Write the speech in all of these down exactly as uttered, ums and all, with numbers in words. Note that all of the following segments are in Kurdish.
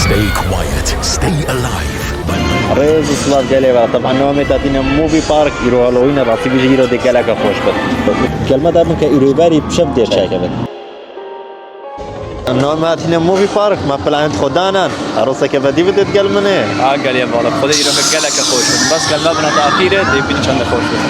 Stay quiet, stay alive. Rêz û silav gelê ve. Teban navê te tîne Movie Park, îro Halloween e, rastî bijî îro dê geleke xweş be. Gel me de bin ke îro berî bi şev dê çayke be. Navê me tîne Movie Park, me planê xwe danan. Aroseke vedî bidêt gel min ê. A gelê vala, Xwedê îro me geleke xweş bit. Bes gel me bina taxîrê, dê bîn çende xweş bit.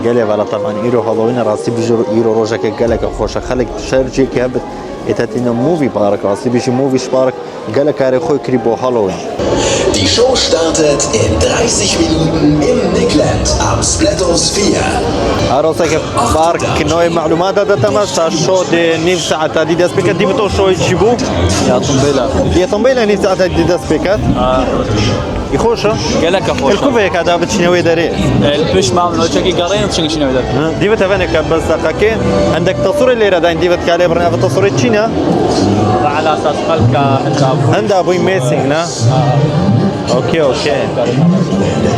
Gelê vala, teban îro Halloween e, rastî bijî îro rojeke geleke xweş e. Xelk şer cêkê hebit. Ê te tîne Movie Park, rastî bijî Movie Park gelek karê xwe kirî bo Halloween. Die Show startet in dreißig Minuten im Nickland am Splattos vier. Aroseke park, navê malûmata de teme, sa şo dê nîv saeta dî dest pê ket, dî bi to şoyê çi bû? Ya tumbêla. Yê tumbêla nîv saeta dî dest pê ket. Î xweş e? Geleke xweş e. Li ku vê ka da biçîne wê derê? E, li pişt mam, no çekî gerên çin çîne wê derê. Hı, dîvit hevenê ke bes deqekê. Hindek tasûrê lêre dayîn, dîvit ka lê birne, ev tasûrê çî ne? Ala esas xelka hinda bû. Hinda bûyî missing ne? Ha. Okey, okey.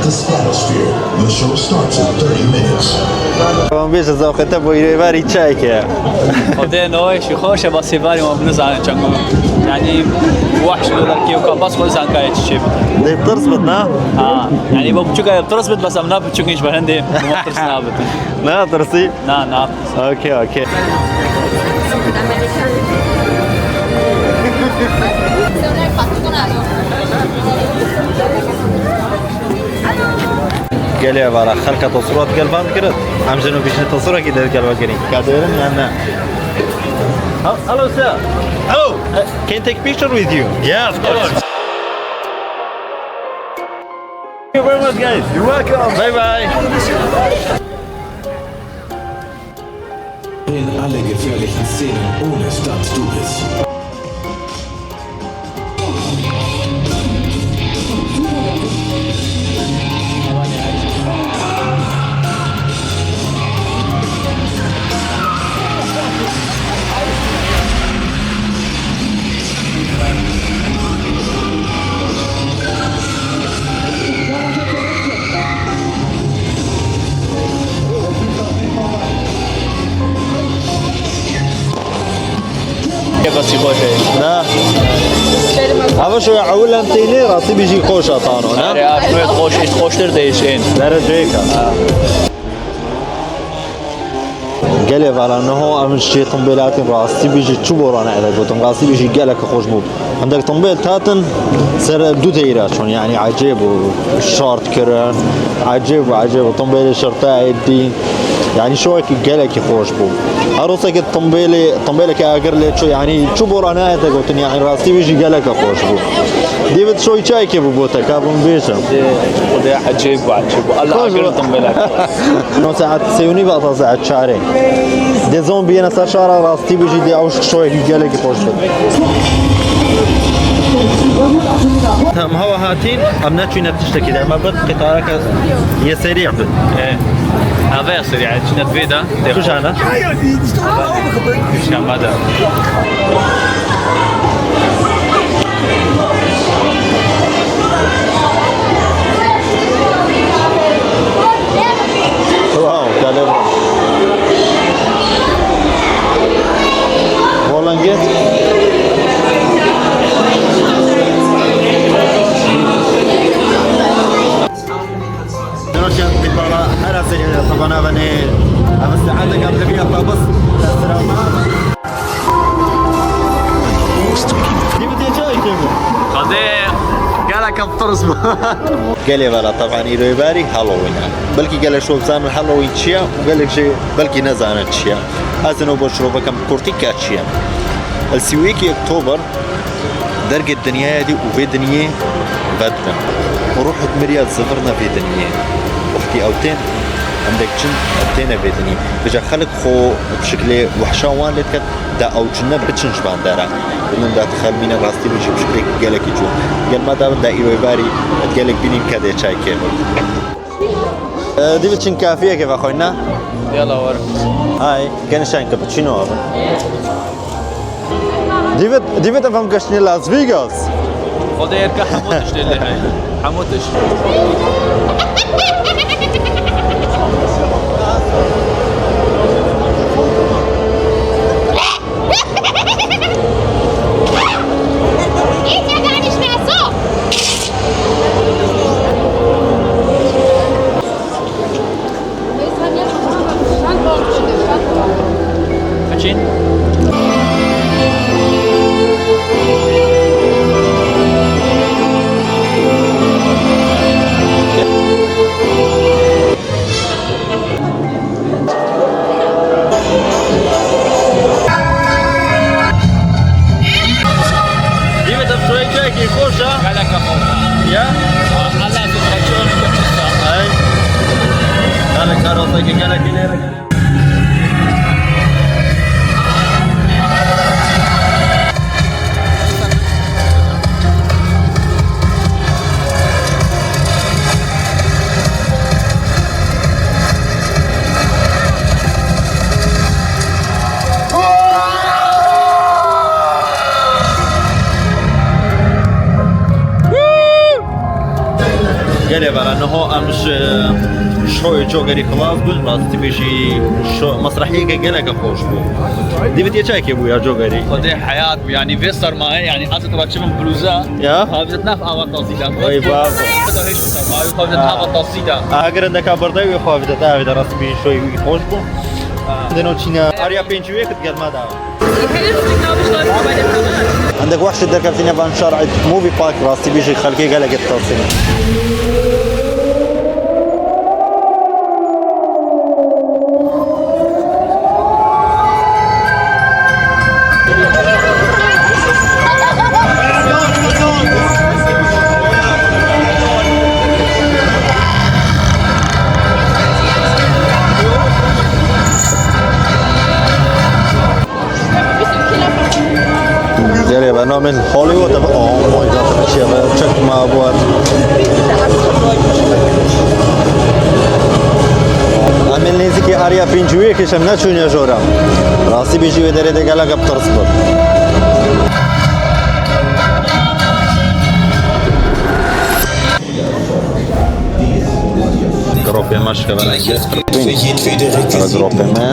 The show starts in thirty minutes. Tamam, bêje zewqê te bo îrê verî çayeke. Xwedê no, şî xweş e, bas ê verî wan nizanin çend ku. Yanî wahş li derkê û ka bas xwe zan kayê çi çê bide. Dê tirs bit, na? Ha, yanî bo biçûk e tirs bit, bes em na biçûk hiç berhendê bo tirs nabit. Na tirsî? Na, na. Okey, okey. Gelê vala xelka tasûrat gel van dikirin. Em jin û bîjin tasûrekî der gel vekirin. Ka dêrin yan ne? Hel-, hello, sir. Hello. Uh, can I take picture with you? Yeah, of course. Thank you very much, guys. You're welcome. Bye bye. In alle gefährlichen Szenen ohne Stunt-Doubles. Kefesî xweş e. Na. Ava şoya ewil em tênê, rastî bijî xweş e tano, ne? Erê, a şoya xweş, îst xweştir de îşên. Dereceyek e. Ha. Gelê vala niho em ji tumbêlatên rastî bijî çi borane eve gotin, rastî bijî gelek xweş bû. Hindek tumbêl tatin ser du teyra çûn, yanî ecêb bû, şart kirin. Ecêb bû, ecêb bû. Tumbêlê şirtayê dî. Yanî şowekî gelekî xweş bû. Her rostekê tumbêlê, tumbêlekê agir lê çû, yanî çû bora nayete gotin, yanî rastî wî jî geleke xweş bû. David şoy çayekê bû bo te, ka bim bêjim. Xwedê ecêb bû, ecêb bû. Allah agir tumbêlek. No saet sê û nîv heta saet çarê. Dê zon biyene ser şara rastî bijî dê ew şoyekî gelekî xweş bû. Em hewa hatîn, em neçûne tiştekî de. Em bit qitareke yê serî bit. E, eve ya serî, çine vê de. Kujana? Kujana da. Wow, gelê bira. Bolengê. Dinoşen dibara her azirî tabana venê. Ev saete gel dibiya tabas. Xwedê gelek em tirs bû. Gelê vala tevan îroyê berî Halloween e. Belkî gelek şo bizanin Halloween çi ye û gelek jî belkî nezanin çi ye. Ez ino bo şirovekam kurtî ke çi ye. Li sî û yekê Oktober dergê dinyayê dî û vê dinyê vedibin. Û ruhê miriya zivirne vê dinyê. Wextî ew tên, hindek çin, ew têne vê dinyê. Vêca xelk xwe bi şiklê wehşa wan lê diket, da ew çinne biçin ji van dera. Bilim da dixemîne rastî bijî bi şiklê gelekî cû. Gel me dabin da îroyê berî, gelek bînîn kedê çay kêmir. Ee, dî biçin kafiyekê vexweyne. Yala werin. Hay, genişen cappuccino abi. David, David, ev em geştine Las Vegas. Xwedê êrke hemû tiştê lê heye. Hemû tişt. Kî xweş e? Geleke xweş e. Ya? Allah size çok güzel. Ay. Gelek karoseke, gelek ileri. Gelê bera, niha em ji şoyê cogerî xilas bûn, rastî bêjî şo-, mesrehiyeke geleke xweş bû. Divî tê çayekê bû ya cogerî. Xwedê heyat bû, yanî vê sermayê, yanî ez ê tu çi bim blûze. Ya? Xwedê nav ava tazî da. Ey baba. Xwedê hêj sermayê, xwedê nav ava tazî da. Eger endeka berdewê xwe avête, te avête rastî bêjî şoyê wî xweş bû. Deno çîne ariya pêncî wê kit gelma da. Hindek wexşê derkefîne van şarê Movie Park rastî bêjî xelkê gelek ditasîne. Gelê bernamên Hollywood ev, oh my God, ev çi ye, ev çek ma bû. Em ê nêzîkî ariya pêncî wê kişem neçûne jora. Rastî bêjî wê derê de gelek bi tirs bû. Gropê me şikevene. Gropê me.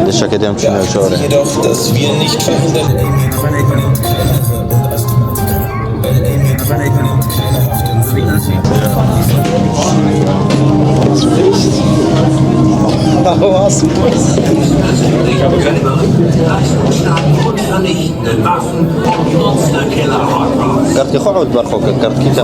Dişeke dem çûne şore. Kartkî xwe ewt ber xwe kir, kartkî te.